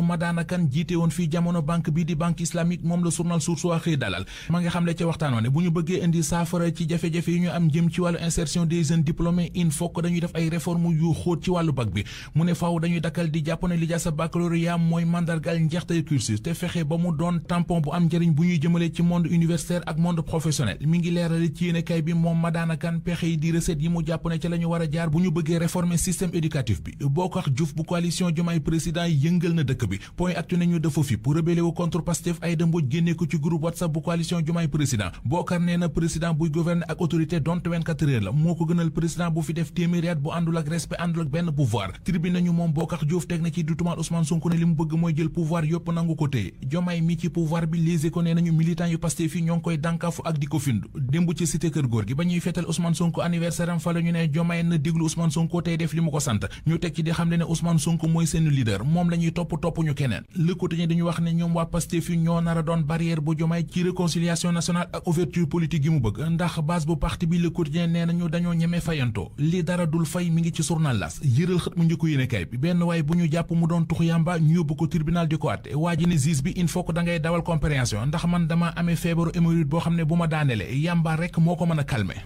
Madana Kane jiite woon fii jamono banque bi di banque islamique moom la journal Source A xëy dalal ma nga xam le ca waxtaanoo ne bu ñu bëggee indi saafara ci jafe-jafe yi ñu am jëm ci wàllu insertion des jeunes diplômés il faut que dañuy def ay réformes yu xóot ci wàllu bac bi mu ne faaw dañuy dakkal di jàpp ne lijaasa baccalauréat mooy mandargal njeextay cursus te fexe ba mu doon tampon bu am njëriñ bu ñuy jëmale ci monde universitaire ak monde professionnel mi ngi leerale ci yéenekaay bi moom Madana Kane pexe yi di recette yi mu jàpp ne ci la ñu war a jaar bu ñu bëggee réformer système éducatif bi Bokar Diouf bu coalition Diomaye président yëngal na dëkk bi point actu nañu dafa fi pour rebeller wu contre Pastef Aïda Mbodj génnee ko ci groupe WhatsApp bu coalition Diomaye président Bokar nee na président buy gouverner ak autorité donte 24 heures la moo ko gënal président bu fi def téeméeri at bu àndul ak respect àndul ak benn pouvoir tribune nañu moom Bokar Diouf teg na ci dutumaal Ousmane Sonko ne li mu bëgg mooy jël pouvoir yëpp nangu ko téye Diomaye mi ci pouvoir bi Les Échos nee nañu militant yu Pastef fi ñoo ngi koy dànkaafu ak di ko findu démb ci cité kër góor gi ba ñuy feetal Ousmane Sonko anniversaire am fa la ñu ne Diomaye na déglu Ousmane Sonko tey def li mu ko sant ñu teg ci di xam le ne Ousmane Sonko mooy seen leader moom la ñuy topp ñu keneen Le Quotidien dañu wax ne ñoom waa Pastef yi ñoo nar a doon barrière bu Diomaye ci réconciliation nationale ak ouverture politique yi mu bëgg ndax base bu parti bi Le Quotidien nee nañu dañoo ñeme fayantoo li dara dul fay mi ngi ci journal L'As yëral xët mu njëkk yéenekaay bi benn waay bu ñu jàpp mu doon tux yamba ñu yóbbu ko tribunal di ko àtte waa ji ne juge bi il faut que da ngay dawal compréhension ndax man dama amee feebaru hémorroïde boo xam ne bu ma daanele yamba rek moo ko mën a calmer